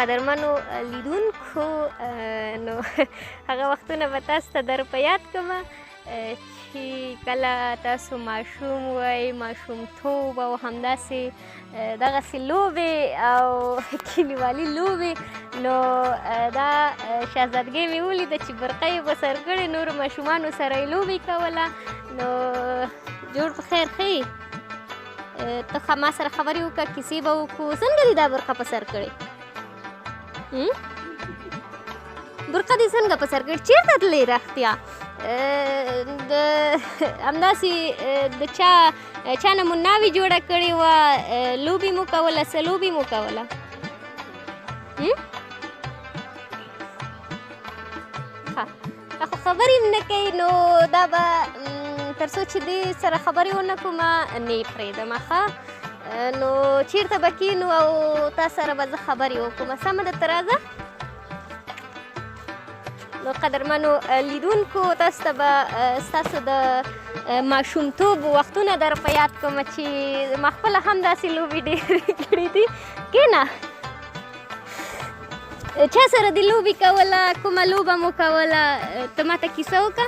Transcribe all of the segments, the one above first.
قدرمنو لیدونکو، نو هغه وختونه به تاسو ته در په یاد کړم چې کله تاسو ماشوم وئ، ماشومتوب او همداسې دغسې لوبې او کلیوالي لوبې. نو دا شهزادګۍ مې ولیده چې برقه یې په سر کړې، نورو ماشومانو سره یې لوبې کوله. نو جوړ په خیر؟ ښه یې؟ ته ښه ما سره خبرې وکړه، کیسې به وکړو. څنګه دې دا برقه په سر کړې؟ برقه دې څنګه په سر کړې؟ چېرته تللې؟ رښتیا د همداسې د چا چا نه مو ناوې جوړه کړې وه؟ لوبې مو کوله؟ څه لوبې مو کوله؟ ښه، خو خبرې هم نه کوي. نو دا به تر څو چې دې سره خبرې ونه کوم نه یې پرېږدم. ښه، نو چېرته به کښېنو او تا سره به زه خبرې وکړم؟ سمه ده، ته راځه. نو قدرمنو لیدونکو، تاسو ته به ستاسو د ماشومتوب وختونه در په یاد کوم چې ما خپله هم داسې لوبې ډېرې کړې دي. کښېنه. چا سره دې لوبې کوله؟ کومه لوبه مو کوله؟ ته ما ته کیسه وکړه،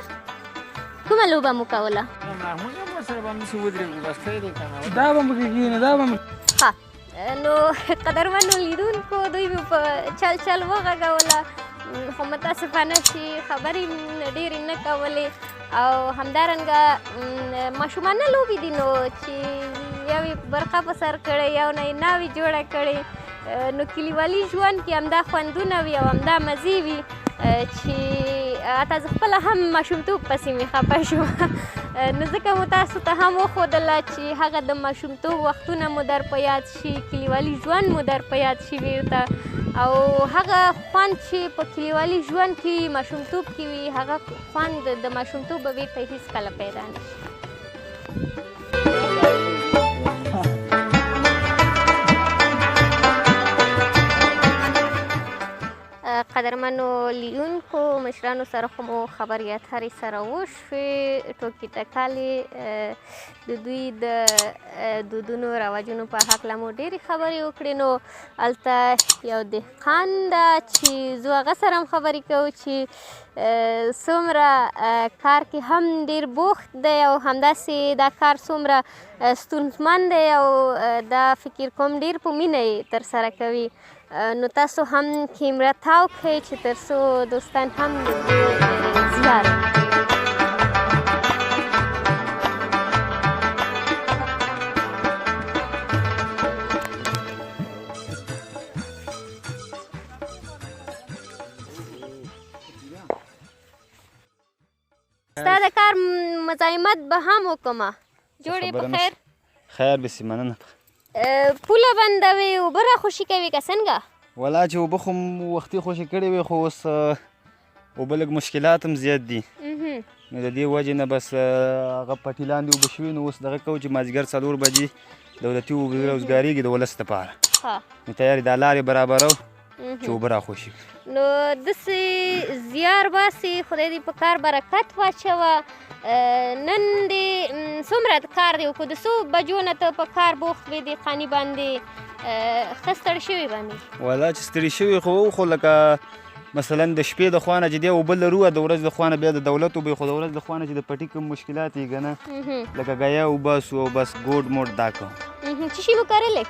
کومه لوبه مو کوله؟ دا به مو کېږي، دا به. ښه، نو قدرمنو لیدونکو، دوی مې په چل چل وغږوله، خو متاسفانه چې خبرې ډېرې نه کولې. او همدارنګه ماشومانه لوبې دي، نو چې یو یې برقه په سر کړی، یو نه یې ناوې جوړه کړې. نو کلیوالي ژوند کې همدا خوندونه وي او همدا مزې وي چې حتی زه خپله هم ماشومتوب پسې مې خفه شوم. نو ځکه مو تاسو ته هم وښودله چې هغه د ماشومتوب وختونه مو در په یاد شي، کلیوالي ژوند مو در په یاد شي بیرته، او هغه خوند چې په کلیوالي ژوند کې ماشومتوب کې وي، هغه خوند د ماشومتوب به بیرته هیڅکله پیدا نه شي. قدرمنو لیدونکو، مشرانو سره خو مو خبرې اترې سره وشوې، ټوکې ټکالې، د دوی د دودونو رواجونو په هکله مو ډېرې خبرې وکړې. نو هلته یو دهقان ده چې زه هغه سره هم خبرې کوو چې څومره کار کې هم ډېر بوخت دی او همداسې دا کار څومره ستونزمن دی او دا فکر کوم ډېر په مینه یې ترسره کوي. نو تاسو هم کیمره تاو کړئ چې تر څو دوستان هم د دې زیار. ستا د کار مزاحمت به هم وکړم. جوړې په خیر؟ خیر به سي، مننه. پوله بندوي، اوبه را خوشي کوي که څنګه؟ ولا چې اوبه خو وختي خوشې کړې وې، خو اوس اوبه لږ مشکلات هم زیات دي، نو د دې وجې نه بس هغه پټي لاندې اوبه شوي. نو اوس دغه کوو چې مازدیګر 4 بجې دولتي اوبه روزګارېږي د ولس دپاره، نو تیارې دا لارې برابرو چې اوبه را خوشي کړو. نو داسې زیار باسي، خدای دې په کار برکت واچوه. نن دې څومره کار دی وکړو؟ د څو بجو نه ته په کار بوخت وې دې قاني باندې؟ ښه ستړي شوي باندې؟ والا چې ستړي شوي خو، خو لکه مثلا د شپې د خوا نه چې دی اوبه لرو، د ورځې د خوا نه بیا د دولت اوبه، خو د ورځې د خوا نه چې د پټي کوم مشکلات یې که نه، لکه ګیا وباسو او بس ګوډ موډ دا کوو. څه شي مو کرلی؟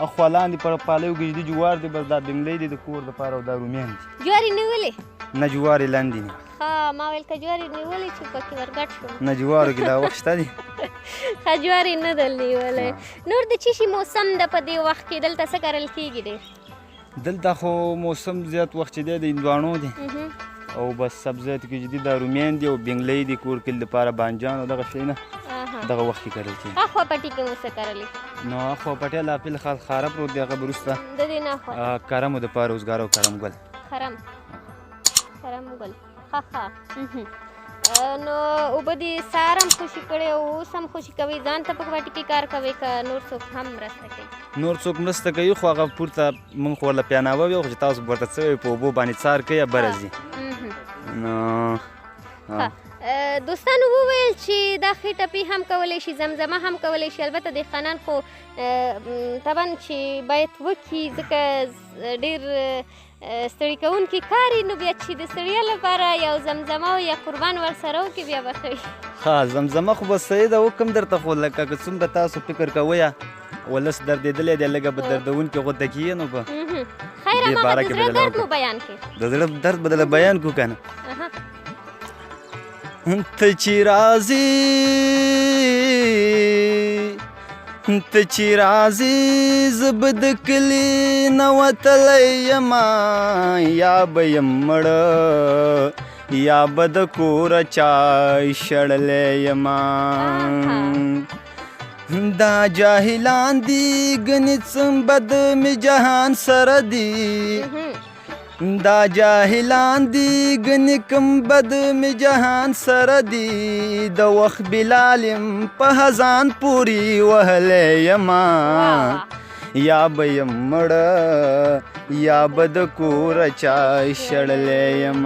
اخوا لاندې پر پالیو کې چې دي جوار دی، بس دا بنګلۍ دی د کور دپاره او دا رومیان دي. جوارې نیولې؟ نه، جوارې لاندې دي. ښه، ما ویل که جوارې نیولې چې پکې ورګډ شوم. نه، جوارو کې دا وخت شته دی. ښه، جوارې نه ده نیولی. نور د څه شي موسم ده په دې وخت کې؟ دلته څه کرل کېږي ډېر؟ دلته خو موسم زیات وخت چې دی د هندواڼو دی او بس سبزیات کې چې دي دا رومیان دي او بنګلۍ دي کور کلي دپاره، بانجان او دغه شیونه دغه وخت کې کرل کېږي. اخوا پټي کې مو څه کرلي؟ نو اخوا پټی لا فی الحال خاره پروت دی، هغه به وروسته د دې نه اخوا کرمو دپاره روزګار او کرم ګل. کرم ګل. ښه ښه. نو اوبه دې سهار هم خوشي کړې او اوس هم خوشي کوي؟ ځان ته په پټي کې کار کوي که نور څوک هم مرسته کوي؟ نور څوک مرسته کوي، خو هغه پورته موږ خو ورله پیاناوه وي، خو چې تاسو ورته څه وایي په اوبو باندې څار کوي بره ځي. نو ښه. دوستانو وویل چې دا ښې ټپې هم کولی شي، زمزمه هم کولی شي. البته دهقانان خو طبعا چې باید وکړي، ځکه ډېر ستړي کوونکي کار، نو بیا چې د ستړیا لپاره یو زمزمه او یا قربان ورسره وکړي بیا به ښه وي. ښه، زمزمه خو به صحیح ده، وکړم درته، خو لکه که څومره تاسو فکر کوئ ولس دردېدلی دی، لږه به دردونکې غوته کېږي، نو به خیر هماغه د زړه درد مو بیان کړئ. د زړه درد به درله بیان کړو که نه. ته چې راځې، ته چې راځې، زه به د کلي نه وتلی یم، یا به یم مړه یا به د کوره چا شړلی یم. دا جاهلان دي ګنې څم بد مې جهان سره دي، دا جاهلان دي ګنې کم بد مې جهان سره دي، د وخت بلال یم په هزان پورې وهلی یم، یا به یم مړه یا به د کوره چا شړلی یم.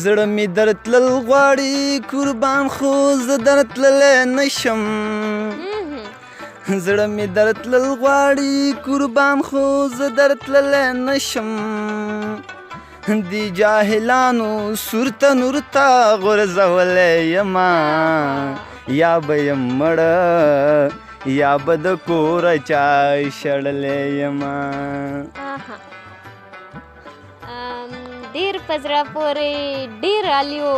زړه مې درتلل غواړي قربان، خو زه درتللی نه شم. زړه مې درتلل غواړي قربان، خو زه درتللی نه شم. دی جاهلانو سور تنور ته غورځولی یم، یا به یم مړه یا به د کوره چا شړلی یم. ډیر په زړه پورې، ډیر عالي و،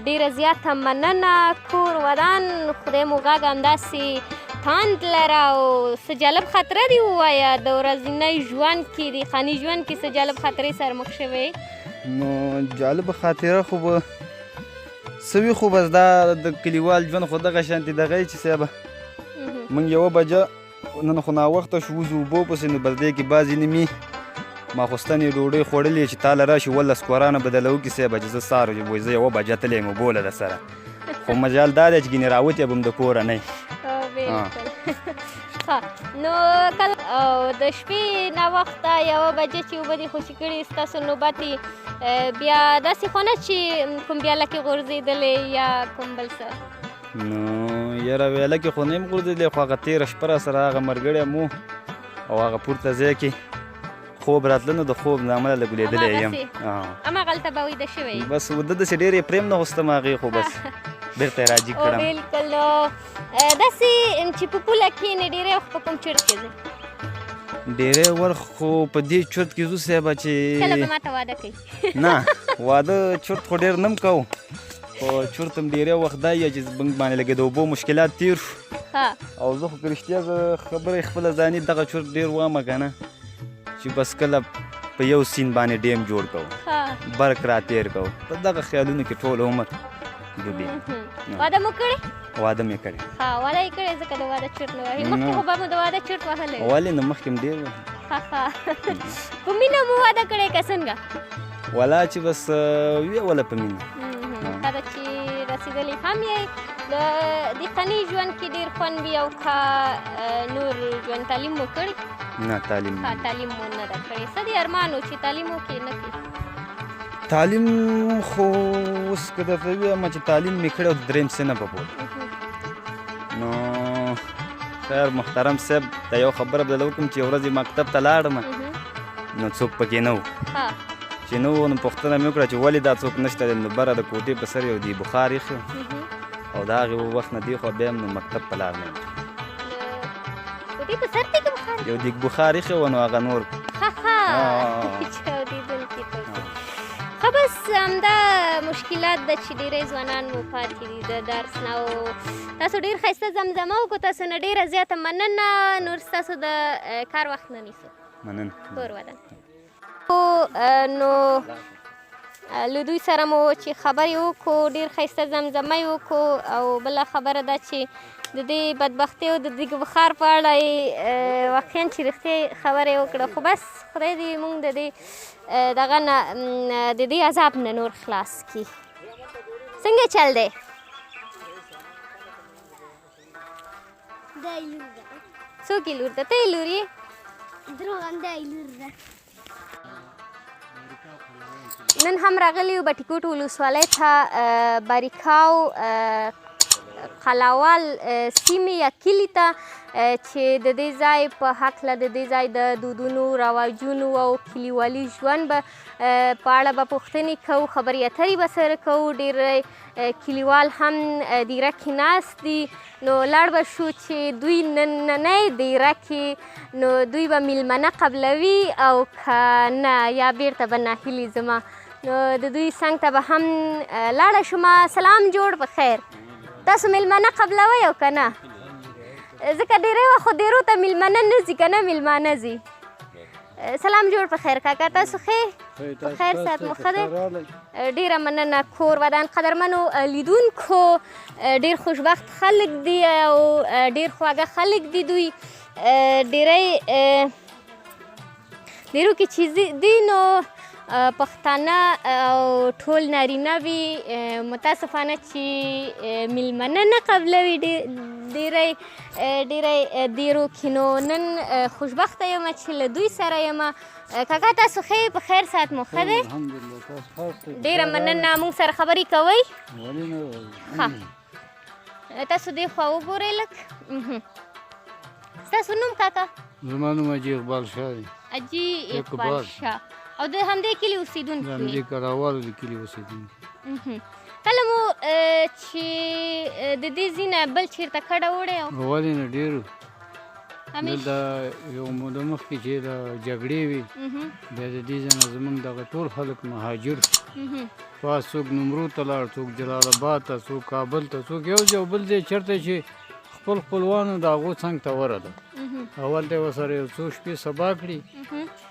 ډیره زیاته مننه. کور ودان، خدای مو غږ همداسې تاند لره. او څه جالب خاطره دې ووایه د ورځنی ژوند کې، د خاني ژوند کې څه جالب خاطرې سره مخ شوې؟ نو جالب خاطره خو به څه وي، خو بس دا د کلیوال ژوند خو دغه شانتې دغه چې صاحبه موږ یوه بجه نن خو ناوخته شو وځو اوبو پسې، نو بس دې کې بعضې نیمې ماخوستن یې ډوډۍ خوړلې چې تاله راشي ولس کورانه بدله وکړي صاحبه چې زه سهار وایي زه یوه بجه تللی یم اوبو له در سره، خو مجال دا دی چې ګینې راوتی به هم د کوره نه. بالکل. ښه، نو کله د شپې ناوخته یوه بجه چې اوبه دې خوشې کړي ستاسو نوبت بیا داسې خو نه چې کوم بیاله کې غورځېدلی یا کوم بل څه؟ نو یاره ویاله کې خو نه یم غورځېدلی، خو هغه تېره شپه راسره هغه ملګری مو او هغه پورته ځای کې خوب راتله، نو د خوب له امله لږ لوېدلی یم. هماغلته به ویده شوی؟ بس وده داسې ډېر یې پرېم نه غوښتم هغې، خو بس بېرته یې راجیګ کړم. بالکل. نو داسې چې په پوله کښېنې ډېری وخت په کوم چرت کې ځې؟ ډېری وخت خو په دې چرت کې ځو صاحبه چې کله به ماته واده کوي؟ نه، واده چرت خو ډېر نه کوو، خو چرت هم ډېری وخت دا یې چې موږ باندې لږ د اوبو مشکلات تېر شو، او زه خو که رښتیا زه خبرې خپله ځاني دغه چرت ډېر وامه که نه چې بس کله په یو سیند باندې ډیم جوړ کوو، برق را تېر کوو، په دغه خیالونو کې ټول عمر ډوبېږي. واده مو کړی؟ واده مې کړی. ښه، واده یې کړی ځکه د واده چرت نه وهي. مخکې خو به مو د واده چرت وهلی؟ ولې نه، مخکې مې ډېر وهلی. ښه ښه، په مینه مو واده کړی که څنګه؟ ولا چې بس ویې وله په مینه. ښه ده چې رسېدلی هم یې. د دهقاني ژوند کې ډېر خوند وي او که نور ژوند؟ تعلیم مو کړی؟ نه، تعلیم ښه، تعلیم مو نه ده کړی. څه دې ارمان و چې تعلیم وکړې نه کړې؟ تعلیم خو اوس که درته ووایم چې تعلیم مې کړی او د دریم صنف په پورې، نو خیر محترم صاحب ته یو خبره به درله وکړم چې یو ورځ مکتب ته لاړم، نو څوک پکې نه و، چې نه و نو پوښتنه مې وکړه چې ولې دا څوک نشته دی، نو بره د کوټې په سر یو دی بخار ایښی او د هغې وخت نه دې خوا بیا هم نو مکتب په لار نه یم. کوټې په سر دیګ بخار؟ یو دیګ بخار ایښی و، نو هغه نور ښه ښه چاودېدونکي. ښه، بس همدا مشکلات ده چې ډېری ځوانان مو پاتې دي د درس نه. او تاسو ډېر ښایسته زمزمه وکړو، تاسو نه ډېره زیاته مننه. نور ستاسو د کار وخت نه نیسو. مننه، کور ودان. نو له دوی سره مو چې خبرې وکړو، ډېر ښایسته زمزمه یې وکړو. او بله خبره ده چې د دې بدبختۍ او د دې بخار په اړه یې واقعا چې رښتیا خبره یې وکړه. خو بس خدای دې موږ د دې دغه نه، د دې عذاب نه نور خلاص کړي. څنګه چل دی؟ دا یې لور ده. څوک یې لور ده؟ ته یې لور یې؟ دروغ، همدا یې لور ده. نن هم راغلي یو بټي کوټ ولسوالۍ ته، باریکاو قلاوال سیمې یا کلي ته، چې د دې ځای په هکله، د دې ځای د دودونو، رواجونو او کلیوالي ژوند به په اړه به پوښتنې کوو، خبرې اترې به سره کوو. ډېری کلیوال هم دیره کې ناست دي، نو لاړ به شو چې دوی نننۍ دیره کې نو دوی به میلمنه قبلوي او که نه، یا بیرته به ناهیلي زما. نو د دوی څنګ ته به هم لاړه شم. سلام، جوړ په خیر؟ تاسو میلمنه قبلوئ او که نه؟ ځکه ډېری وخت خو دیرو ته میلمنه نه ځي، که نه میلمانه ځي. سلام، جوړ په خیر کاکا؟ تاسو ښه په خیر؟ صحت مو ښه دی؟ ډیره مننه، کور ودان. قدرمنو لیدونکو، ډیر خوشبخت خلک دي او ډیر خواږه خلک دي دوی. ډیری ډیرو کې چې دي نو پښتانه او ټول نارینه وي، متاسفانه چې میلمنه نه قبلوي ډیری ډیری دیرو کې. نو نن خوشبخته یم چې له دوی سره یم. کاکا، تاسو ښه په خیر؟ صحت مو ښه دی؟ ډیره مننه. موږ سره خبرې کوئ؟ ښه، تاسو دې خوا وګورئ لږ. ستاسو نوم کاکا؟ زما نوم حاجي اقبال شاه دی. حاجي اقبال شاه، او د همدې کلي اوسېدونکی؟ د همدې کلاوالو د کلي اوسېدونکی. کله مو چې د دې ځای نه بل چېرته کډه وړې؟ او ولې نه، ډېرو. دلته یو موده مخکې چې د جګړې وي، بیا د دې ځای نه زمونږ دغه ټول خلک مهاجر شو. څوک نمرود ته لاړ، څوک جلال اباد ته، څوک کابل ته، څوک یو ځای او بل ځای، چېرته چې خپل خپلوانو د هغو څنګ ته ورغله. اول ته یې ورسره یو څو شپې سبا کړي،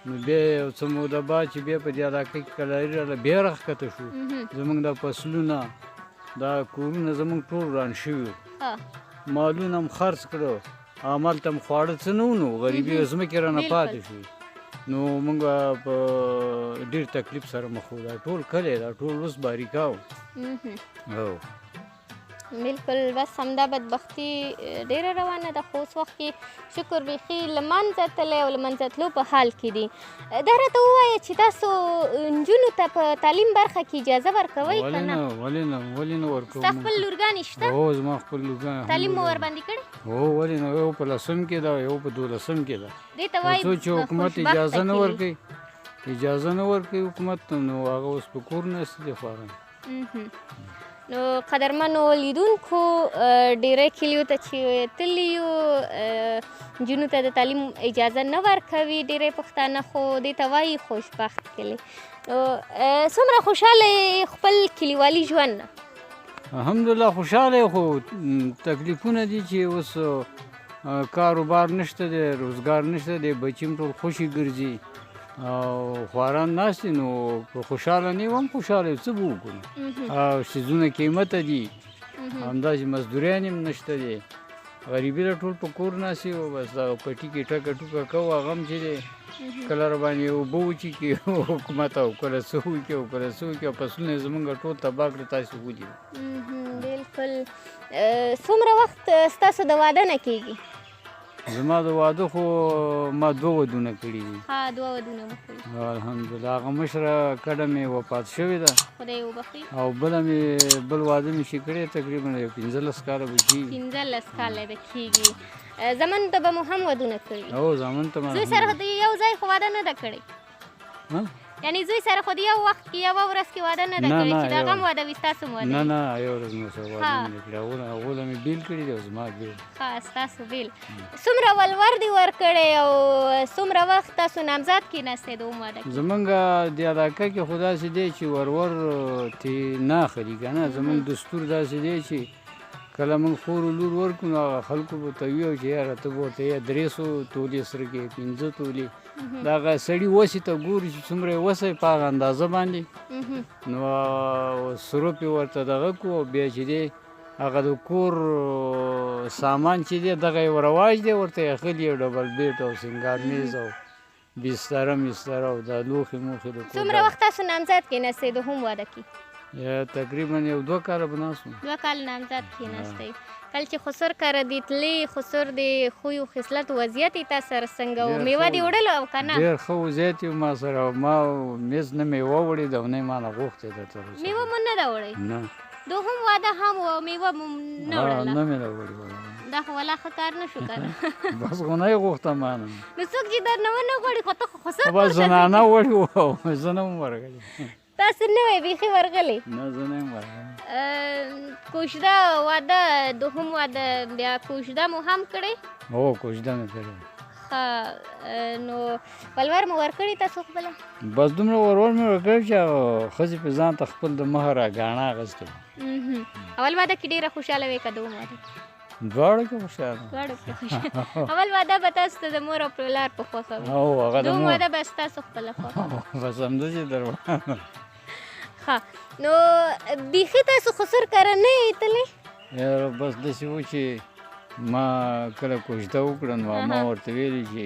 نو بیا یو څه موده بعد چې بیا په دې علاقه کې کلاري راغله، بیا راښکته شو. زمونږ دا فصلونه، دا کورونه زمونږ ټول وران شوي وو، مالونه هم خرڅ کړو، هملته هم خواړه څه نه وو، نو غریبي ځمکې رانه پاتې شوې. نو موږ په ډېر تکلیف سره مخ وو. دا ټول کلی، دا ټول اوس باریکاو. هو. بالکل، بس همدا بدبختي ډېره روانه ده، خو اوس وخت کې شکر بیخي له منځه تللی او له منځه تلو په حال کې دي. دا راته ووایه چې تاسو نجونو ته په تعلیم برخه کې اجازه ورکوئ که نه؟ ولې نه، ولې نه ورکوم. ستا خپل لورګانې شته؟ هو، زما خپل لورګانې. تعلیم مو ورباندې کړی؟ هو، ولې نه، یو په لسم کې ده، یو په دولسم کې ده. دې ته وایي څو چې حکومت اجازه نه ورکوي، اجازه نه ورکوي حکومت، نو هغه اوس په کور ناست دي خواران. نو قدرمنو لیدونکو، ډیری کلیو ته چې تللي یو، نجونو ته د تعلیم اجازه نه ورکوي ډیری پښتانه، خو دې ته وایي خوشبخت کلی. نو څومره خوشحاله یې خپل کلیوالي ژوند نه؟ الحمدلله خوشحاله، خو تکلیفونه دي چې اوس کاروبار نشته دی، روزګار نشته دی، بچي هم ټول خوشي ګرځي او خواران ناست دي. نو که خوشحاله نه یو هم خوشحاله یو، څه به وکړو؟ او څیزونه قیمته دي، همداسې مزدوریان هم نشته دی. غریبي ده، ټول په کور ناست یو، بس دغه پټي کې ټکه ټوکه کوو. هغه هم چې دی کله راباندې اوبه وچیکي حکومت، او کله څه وکړي او کله څه وکړي، او فصلونه یې زمونږ ټول تباه کړل، تاسې ولیدل. بالکل. څومره وخت ستاسو د واده نه کېږي؟ زما د واده خو ما دوه ودونه کړي دي. ها، دوه ودونه مو کړي. الحمدلله. هغه مشره کډه مې وفات شوې ده، خدای یې وبخښي. او بله مې بل واده مې چې کړی، تقریبا یو 15 کاله به کېږي. 15 کاله به کېږي. زامنو ته به مو هم ودونه کړي؟ هو، زامن ته زوی سره خو یو ځای خو واده نه ده کړی؟ یعنی زوی سره خو د یو وخت کې، یوه ورځ کې واده نه ده کړې چې د هغه هم واده وي، ستاسو هم واده؟ نه نه، یو ورځ مې سره واده نه کړې. هغو له مې بیل کړي دي او زما بیل. ښه، ستاسو بیل. څومره ولور دې ورکړی او څومره وخت تاسو نامزاد کېناستئ د واده کې؟ زمونږ د علاقه کې خو داسې دی چې ورور ترې نه اخلي که نه. زمونږ دستور داسې دی چې کله موږ خور و لور ورکړو، نو هغه خلکو به ورته ویل چې یاره ته به ورته یا 300 تولې سره کړې، 5 تولې، د هغه سړي وسې ته ګورو چې څومره یې وسه په هغه اندازه باندې، نو سروپ یې ورته دغه کړو. او بیا چې دی هغه د کور سامان چې دی، دغه یو رواج دی، ورته یې اخلي، یو ډبل بیټ او سینګار میز او بستره مستره او دا لوښي موښي د کور. څومره وخت تاسو نامزاد کېناستئ د هم واده کې؟ یا تقریبا یو دوه کاله به ناست وم. 2 کاله نامزاد کښېناستی. کله چې خسر کره دې تلې، خسر دې خوی او خصلت وضعیت یې تا سره څنګه و؟ ډېر میوه ښه دې و. وړله او که نه؟ ډېر ښه وضعیت یې ما سره. ما میز نه میوه وړې ده او نه یې ما نه غوښتې ده تر اوسه. میوه مو نه ده وړې؟ نه. دوهم واده هم و، میوه مو نه وړله؟ نه مې ده وړې وړه. دا خو ولا ښه کار نه شو کنه. بس خو نه یې غوښته ما نه. نو څوک چې درنه ونه غواړي، خو ته خو خسر خو بس کور ته ځې. زنانه وړي وو، زه نه وم ورغلی. تاسو نه وی بیخي ورغلی؟ نه، زه نه یم ورغلی. کوژده، واده، دوهم واده، بیا کوژده مو هم کړې؟ هو، کوژده مې کړې. ښه، نو ولور مو ورکړی تاسو خپله؟ بس دومره ورور مې ورکړی چې هغه ښځې په ځان ته خپل د مهر ګاڼه اخیستې وه. اول واده کې ډېره خوشحاله وې که دوهم واده کې؟ دواړو کې خوشحاله. دواړو کې خوشحاله. اول واده به تاسو ته د مور او پلار په خوښه وي، هو، هغه د دوهم مور واده به ستاسو خپله خوښه وي. بس همداسې در ښه، نو بیخي تاسو خسر کره نه یې تللی؟ یاره، بس داسې و چې ما کله کوژده وکړه، نو ما ورته ویلي چې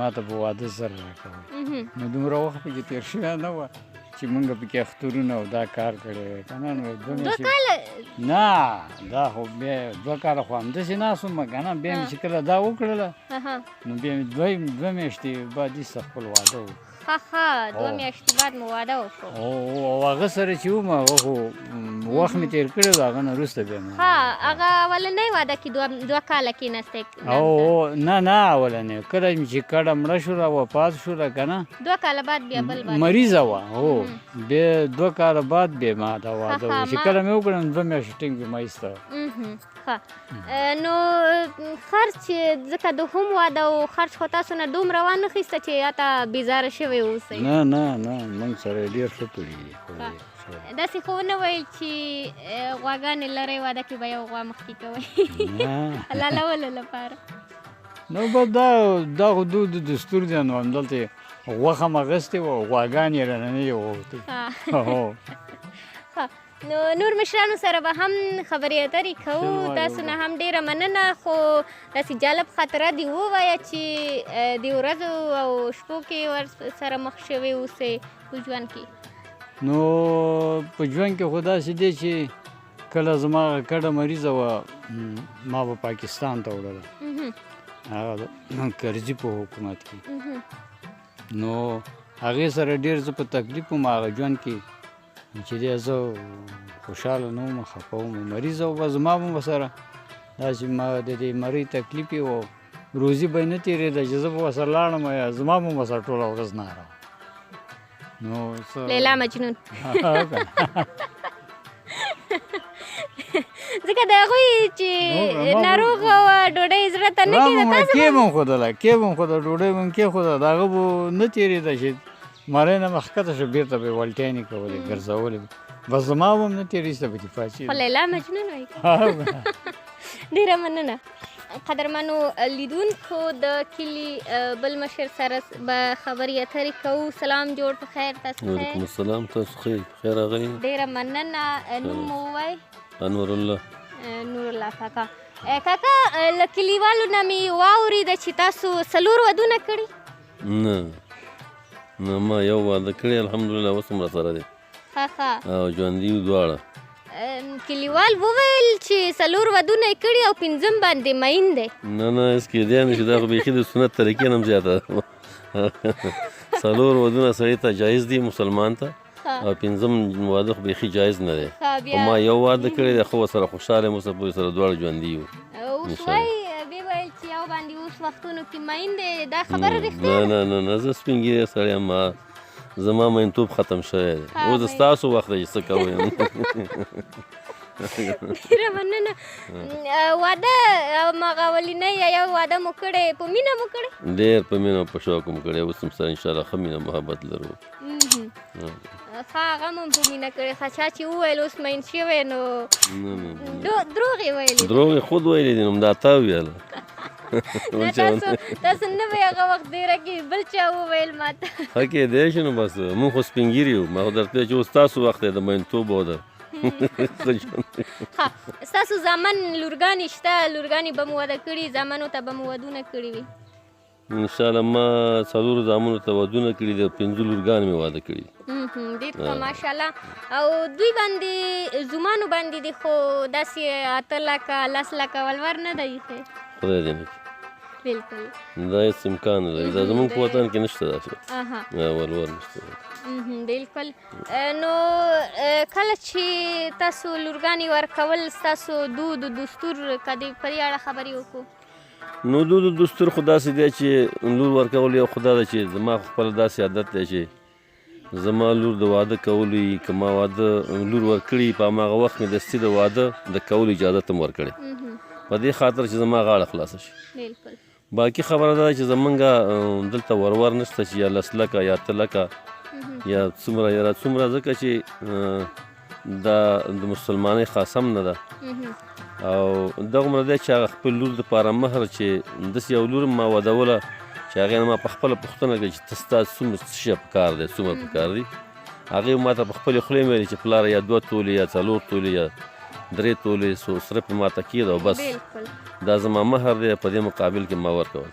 ما ته به واده زر راکوئ. نو دومره وخت پکې تېر شوی نه وه چې مونږ پکې اخترونه او دا کار کړی وای که نه، نو دوه دوه میاشتې کاله؟ نه، دا خو بیا 2 کاله خو همداسې ناست وم که نه. بیا مې چې کله دا وکړله، نو بیا مې دوه میاشتې بعد ایسته خپل واده وکړ. ښه ښه، دوه میاشتې بعد مو واده وکړو. او هغه سره چې وم، هغه خو وخت مې تېر کړی و، هغه نه وروسته بیا مې ښه، هغه اولنی واده کې دوه کاله کېناستی؟ او نه نه، اولنی کله مې چې کډه مړه شوله، وفات شوله که نه، 2 کاله بعد بیا بل واده. مریضه وه. هو، بیا 2 کاله بعد بیا ما دا واده ښه، و چې کله مې وکړ، نو 2 میاشتې ټینګ بیا ما ایسته. ښه، نو خرچ، ځکه دوهم واده و، خرچ خو تاسو نه دومره وانه خیسته چې یا ته بیزاره شوی اوسئ؟ نه نه نه، موږ سره یې ډېر ښه کړي دي، خدای دې خوشحاله. داسې خو ونه ویل چې غواګانې لرئ، واده کې به یو غوا مخکې کوئ نه. حلالولو لپاره؟ نو بس دا خو دود دستور دی، نو همدلته یې غوښه هم اخیستې وه، غواګانې یې رانه نه دي غوښتې. هو. ښه، نو نور مشرانو سره به هم خبرې اترې کوو. تاسو نه هم ډېره مننه، خو داسې جالب خاطره دې ووایه چې د ورځو او شپو کې ور سره مخ شوی اوسئ په ژوند کې. نو په ژوند کې خو داسې دی چې کله زما هغه کډه مریضه وه، ما به پاکستان ته وړله، هغه د کرزي په حکومت کې. نو هغې سره ډېر زه په تکلیف وم. هغه ژوند کې چې دی، زه خوشحاله نه وم، خفه وم، مریضه وه. زما به ورسره داسې ما د دې مرۍ تکلیف یې و، روزي به یې نه تېرېده چې زه به ورسره لاړم، یا زما به ورسره ټوله ورځ ناره وه. نو څه لیلا مجنون، ځکه د هغوی چې ناروغ وه، ډوډۍ زړه ته نه کېده، تاسو کې به ښودله، کې به ښوده، ډوډۍ به مې کېښوده، د هغه به نه تېرېده چې مرۍ نه به ښکته شو، بېرته به یې ولټیانې کولې، ګرځولې به. بس زما به هم نه تېرېده چې به پاڅېده. خو لیلا مجنون وایي. ډېره مننه. قدرمنو لیدونکو، د کلي بل مشر سره به خبرې اترې کوو. سلام، جوړ په خیر؟ تاسو خیر؟ وعلیکم السلام، تاسو خیر، خیر راغلی. ډېره مننه. نوم مو ووایئ؟ انور الله. نور الله کاکا. کاکا، له کلیوالو نه مې واورېده چې تاسو څلور ودونه کړي. نه نه، ما یو واده کړی، الحمدلله، اوس هم راسره دی. ښه ښه. او ژوندي یو دواړه. کلیوال وویل چې څلور ودونه یې کړي او پنځم باندې مین دی. نه نه، هېڅ کېدی نه شي. دا خو بیخي د سنت طریقې نه هم زیاته ده. څلور ودونه سړي ته جایز دي، مسلمان ته، او پنځم واده خو بیخي جایز نه دی. خو ما یو واده کړی دی، خو ورسره خوشحاله یم، اوس پورې سره دواړه ژوندي یو. اوس وایي، وی ویل چې یو باندې اوس وختونو کې مین دی، دا خبره رښتیا؟ نه نه نه نه، زه سپین ږیری سړی یم، زما مینتوب ختم شوی دی. اوس د ستاسو وخت دی چې څه کوئ. ډېره مننه. واده هماغه اولنی یا یو واده مو کړی، په مینه مو کړی؟ ډېر په مینه او په شوق مو کړی. اوس هم سره انشاءالله ښه مینه محبت لرو. ښه، هغه مو په مینه کړی. ښه، چا چې وویل اوس مین شوی، نو نه نه، دروغ یې ویلي. دروغ یې خود ویلي دي، نو دا تا وویله. نه، تاسو نه وی هغه وخت ډېره کې، بل چا وویل ماته. ښه، کېدی شي. نو بس موږ خو سپین ږیري یو. ما خو درته ویل چې اوس ستاسو وخت دی د مینتوب او د ښه، ستاسو زامن، لورګانې شته؟ لورګانې به مو واده کړي، زامنو ته به مو ودونه کړي وي؟ انشاءالله ما 4 زامنو ته ودونه کړي دي، 5 لورګان مې واده کړي. ډېر ښه ماشاءالله. او دوی باندې زومانو باندې دي خو داسې 8 لکه 10 لکه ولور نه دی ایښی؟ خدای دې نه کړي. بالکل دا هېڅ امکان نه لري، دا زموږ په وطن کې نشته داسې ولور نشته. بالکل. نو کله چې تاسو لورګانې ورکول، ستاسو دود و دستور که دې په دې اړه خبرې وکړو؟ نو دود و دستور خو داسې دی چې لور ورکول یو خو دا ده چې زما خپله داسې عادت دی چې زما لور د واده کولو یي، که ما واده لور ورکړي په هماغه وخت مې دستي د واده د کولو اجازه هم ورکړې، په دې خاطر چې زما غاړه خلاصه شي. بالکل. باقي خبره دا ده چې زمونږ دلته ورور نشته چې یا 10 لکه یا 8 لکه یا څومره یا څومره، ځکه چې دا د مسلمانۍ خاصه هم نه ده. او دغومره دی چې هغه خپل لور دپاره مهر چې داسې یو لور ما ودوله چې هغې نه ما په خپله پوښتنه کړې چې ته ستا څومره څه شی په کار دی، څومره په کار دی. هغې ما ته په خپلې خولې ویلې چې پلاره یا 2 تولې یا 4 تولې یا 3 تولې څو سره پې ما ته کېده او بس دا زما مهر دی، په دې مقابل کې ما ورکول.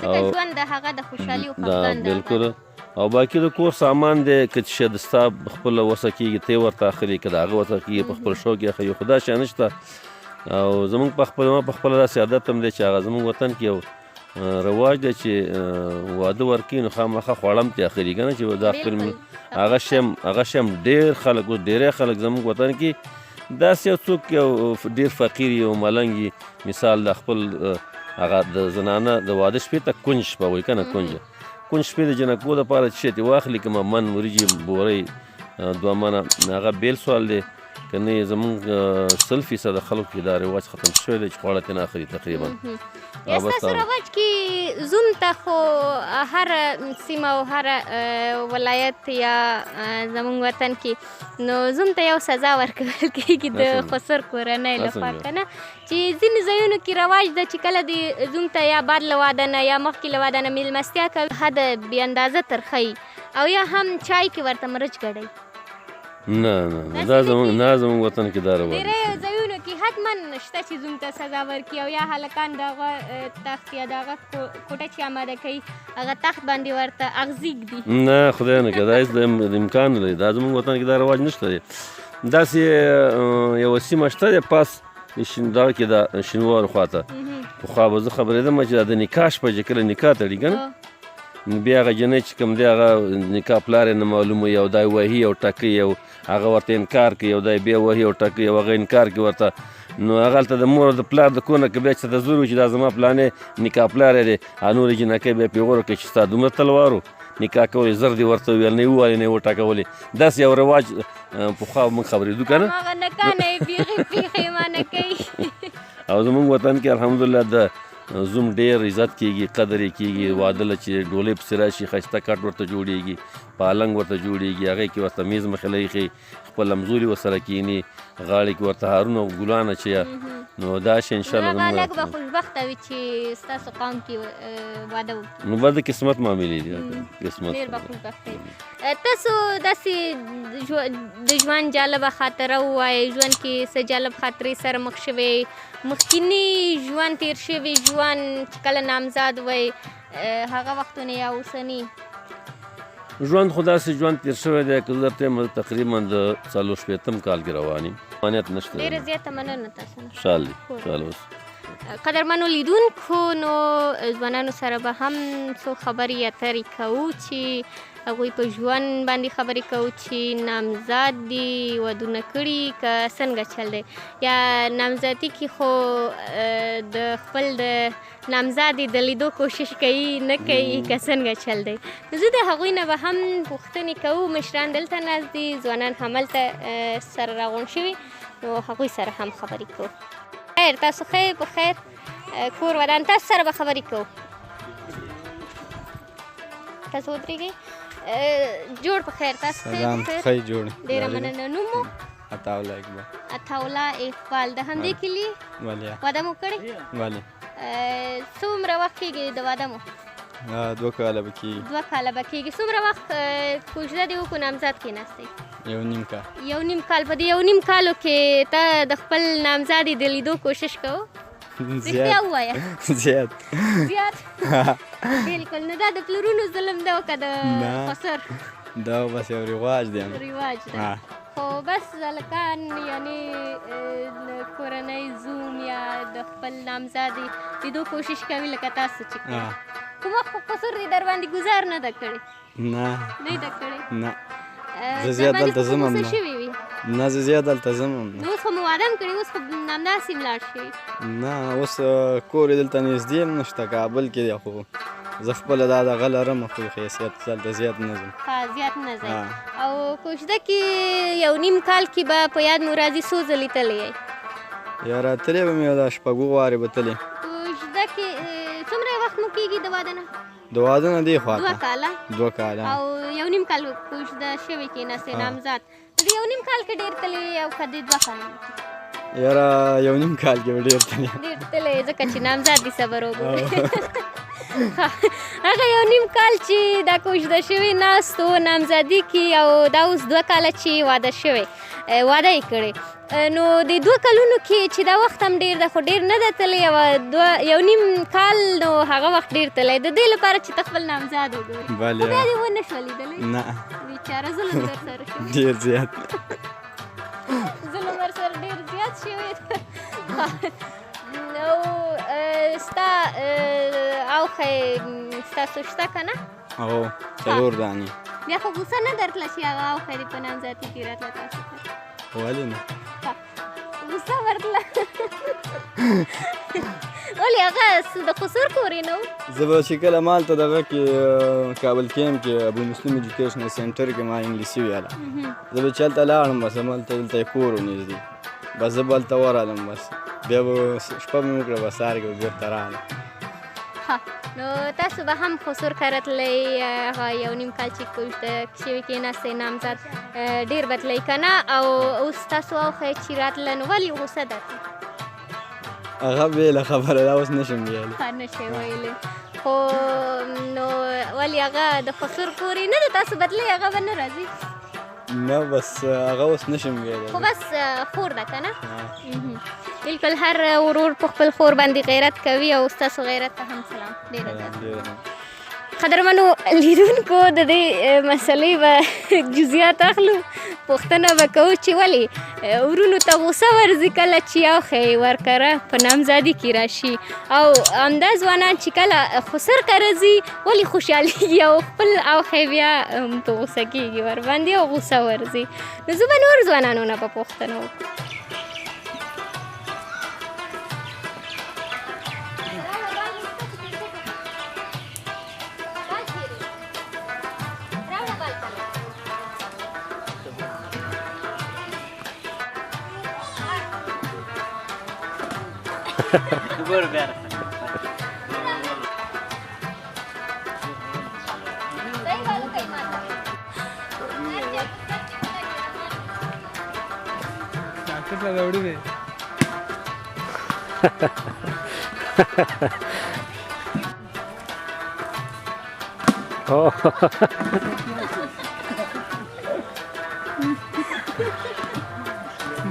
ځکه ژوند د هغه د خوشحالي او خفګان ده. بالکل. او باقي د کور سامان دی که څه شی د ستا خپله وسه کېږي ته یې ورته اخلي، که د هغه وسه کېږي په خپل شوق یې اخلي، خو دا شی نشته. او زموږ په خپله ما په خپله داسې عادت هم دی چې هغه زموږ وطن کې یو رواج دی چې واده ورکوي نو خامخا خواړه هم ترې اخلي که نه، چې دا خپل هغه شی هم ډېر خلک اوس ډېری خلک زموږ وطن کې داسې یو څوک یو ډېر فقیر یو ملنګ وي، مثال د خپل هغه د زنانه د واده شپې ته کنج شپه وایي که نه، کنج شپې د جنکو دپاره چې شی ترې واخلي که من وریجې بورۍ 2 منه، هغه بېل سوال دی. که نه زموږ 100% خلکو کې دا رواج ختم شوی دی چې خواړه ترې نه اخلي تقریبا. یا ستاسو رواج کې زوم ته خو هر سیمه او هر ولایت یا زموږ وطن کې نو زوم ته یو سزا ورکول کېږي د خسر کورنۍ لخوا که نه، چې ځینې ځایونو کې رواج ده چې کله د زوم ته یا بعد له واده نه یا مخکې له واده نه میلمستیا کوي، حد بې اندازه ترخه او یا هم چای کې ورته مرچ ګډوي. نه نه دا زموږ نه زموږ وطن کې دا رواج ډېری ځایونو کې حتما شته چې زوم ته سزا ورکړي او یا هلکان د هغه تخت یا د هغه کوټه چې اماده کوي هغه تخت باندې ورته اغزي ږدي. نه خدای نه که دا هېڅ امکان نه لري، دا زموږ وطن کې دا رواج نشته دی. داسې یوه سیمه شته دی پاس دغه کې د شینوارو خواته، پخوا به زه خبرېدم چې دا د نکاح شپه چې کله نکاح تړي که نه، بیا هغه جنۍ چې کوم دی هغه نکاح پلار یې نه معلوم وي او دا یې وهي او ټکوي او هغه ورته انکار کوي او دا یې بیا وهي او ټکوي او هغه انکار کوي ورته، نو هغه هلته د مور او د پلار د کور نه که بیا چېرته ته زور وي چې دا زما پلانی نکاح پلار یې دی، هغه نورې جینکۍ بیا پېغور ورکوي چې ستا دومره تلوار و نکاح کولې، زر دې ورته وویل نه یې ووهلې نه یې وټکولې. داسې یو رواج پخوا موږ خبرېدو که نه، هماغه نکاح نه یې بیخي پښېمانه کوي. او زموږ وطن کې الحمدلله د زوم ډېر عزت کېږي، قدر یې کېږي. واده له چې ډولۍ پسې راشي ښایسته کټ ورته جوړېږي، پالنګ ورته جوړېږي، هغې کې ورته میز مخې له ایښی، خپل همزولي ورسره کښېني، غاړې کې ورته هارونه او ګلان اچوي. نو دا شی انشاءالله هغه هلک به خوشبخته وي چې ستاسو قوم کې واده وکړي. نو بس د قسمت معاملې دي، قسمت ډېر به خوشبخته وي. تاسو داسې د ژوند جالبه خاطره ووایئ، ژوند کې څه جالب خاطرې سره مخ شوې، مخکینی ژوند تېر شوي ژوند چې کله نامزاد وئ هغه وختونه یا اوسني ژوند؟ خو داسې ژوند تېر شوی دی که زه درته وایم تقریبا د 64 کال کې روان یم، مانیت نشته. ډېره زیاته مننه تاسو نه. خوشحال دي، خوشحاله اوسئ. قدرمنو لیدونکو، نو ځوانانو سره به هم څو خبرې اترې کوو چې هغوی په ژوند باندې خبرې کوو چې نامزاد دي، ودونه کړي که څنګه چل دی، یا نامزادي کې خو د خپل د نامزادې د لیدو کوشش کوي نه کوي که څنګه چل دی. زه د هغوی نه به هم پوښتنې کوو. مشران دلته ناست دي، ځوانان هملته سره راغونډ شوي، نو هغوی سره هم خبرې کوو. خیر، تاسو ښه په خیر، کور ودان، تاسو سره به خبرې کوو. تاسو ودرېږئ. جوړ په خیر، تاسو ښه په خیر؟ ښه جوړ. ډېره مننه. نوم مو؟ عطاالله اقبال. عطاالله اقبال، د همدې کلي؟ بله. واده مو کړی؟ بله. څومره وخت کېږي د واده مو؟ 2 کاله به کېږي. 2 کاله به کېږي. څومره وخت کوژده دې وکړو نامزاد کېناستئ؟ 1.5 کال. 1.5 کال. په دې 1.5 کالو کې ته د خپل نامزادې د لیدو کوشش کوو؟ رښتیا ووایه. زیات. زیات. بالکل. نو دا د پلرونو ظلم دی او که د خسر؟ دا بس یو رواج دی. رواج دی. خو بس هلکان یعنی کورنۍ زوم یا د خپل نامزادې لیدو کوشش کوي لکه تاسو چې کوئ. کوم وخت خو خسر دې در باندې ګزار نه ده کړې؟ نه. نه ده کړې؟ نه. زه زیات دلته ځم هم نه. نه، زه زیات دلته ځم هم نه. نو اوس خو مو واده هم کړې، اوس خو همداسې هم لاړ شوي؟ نه، اوس کور یې دلته نږدې هم نشته، کابل کې دی، خو زه خپله دا دغه لرم، خو حیثیت دلته زیات نه ځم. ښه، زیات نه ځئ. او کوژده کې یو نیم کال کې به په یاد مو راځي څو ځلې تللی یئ؟ یاره تللی به مې دا شپږو وارې به تللی. کوژده کې څومره وخت مو کېږي د واده نه؟ د واده نه دې خوا ته 2 کاله. 2 کاله. او یو نیم کال کوژده شوې کېناستې نامزاد، د یو نیم کال کې ډېر تللی او که د 2 کالونو کې؟ یاره یو نیم کال کې به ډېر تللی. ډېر تللی، ځکه چې نامزاد دې صبر وګوري. هغه یو نیم کال چې دا کوژده شوې ناست و نامزادي کې، او دا اوس 2 کاله چې واده شوی، واده یې کړی، نو د 2 کلونو کې چې دا وخت هم ډېر ده خو ډېر نه ده تللی، یو نیم کال، نو هغه وخت ډېر تللی د دې لپاره چې ته خپل نامزاد وګورې. بله. خو بیا دې ونه شوه لیدلی؟ نه. بیچاره ظلم در سره شوی. ډېر زیات. ظلم ورسره ډېر زیات شوی. نو ستا اوښی ستاسو شته که نه؟ هو، 4 دانې. بیا خو غوسه نه درتله چې هغه اوښی دې په نامزادي کې راتله تاسو ته؟ ولې نه؟ غوسه ورتله. ولې هغه د خسر کور یې نه و؟ زه به چې کله ما هلته دغه کې کابل کیمپ کې ابو مسلم ایجوکیشنل سینټر کې ما انګلیسي ویله، زه به چې هلته لاړم بس همالته دلته یې کور و نږدې، بس زه به هلته ورغلم، بس بیا به شپه مې وکړه، بس سهار کې به بېرته راغلم. ښه، نو تاسو به هم خسر کره تلئ، هغه یو نیم کال چې کوژده شوي کېناستئ نامزاد ډېر به تلئ که نه؟ او اوس تاسو اوښی چې راتله نو ولې غوسه درته؟ هغه بېله خبره ده، اوس نه شم ویلی. ښه، نه شئ ویلی. خو نو ولې هغه د خسر کور یې نه دی، تاسو به تلئ هغه به نه راځي؟ نه، بس هغه اوس نه شم ویلی. خو بس خور ده که نه؟ بالکل، هر ورور په خپل خور باندې غیرت کوي، او ستاسو غیرت ته هم سلام. ډېره زیاته. قدرمنو لیدونکو، د دې مسلې به جزئیات اخلو، پوښتنه به کوو چې ولې ورونو ته غوسه ورځي کله چې اوښی ورکره په نامزادي کې راشي، او همدا ځوانان چې کله خسر کره ځي ولې خوشحالېږي او خپل اوښی بیا په غوسه کېږي ورباندې او غوسه ورځي. نو زه به نور ځوانانو نه به پوښتنه وکړم. ډاکټر له راوړي دی.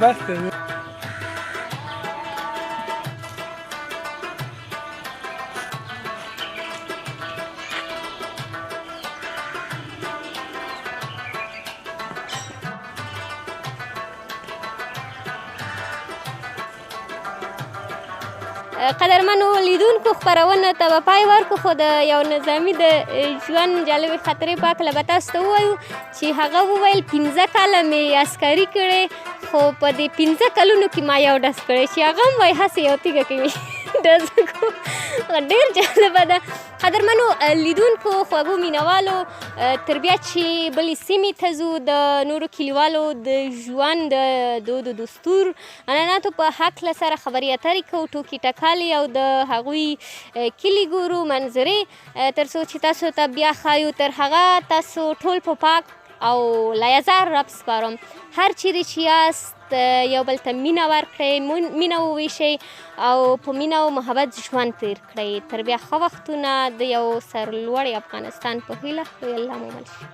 بس دی. قدرمنو لیدونکو، خپرونه ته به پای ورکړو، خو د یو نظامي د ژوند جالبې خاطرې په هکله به تاسو ته ووایو چې هغه وویل 5 کاله مې عسکري کړې، خو په دې 5 کلونو کې ما یو ډز کړی، چې هغه هم وایي هسې یو تیږه کې مې ډز وکړو. ډېر جالبه ده. قدرمنو لیدونکو، خوږو مینوالو، تر بیا چې بلې سیمې ته ځو د نورو کلیوالو د ژوند د دود و دستور عنعناتو په هکله سره خبرې اترې کوو، ټوکې ټکالې او د هغوی کلي ګورو، منظرې، تر څو چې تاسو ته بیا ښایو. تر هغه تاسو ټول په پاک او لایزار رب سپارم. هر چیرې چې یاست یو بل ته مینه ورکړئ، مینه وویشئ او په مینه او محبت ژوند تیر کړئ. تر بیا ښه وختونه د یو سرلوړي افغانستان په هیله. لوی الله مو مل شي.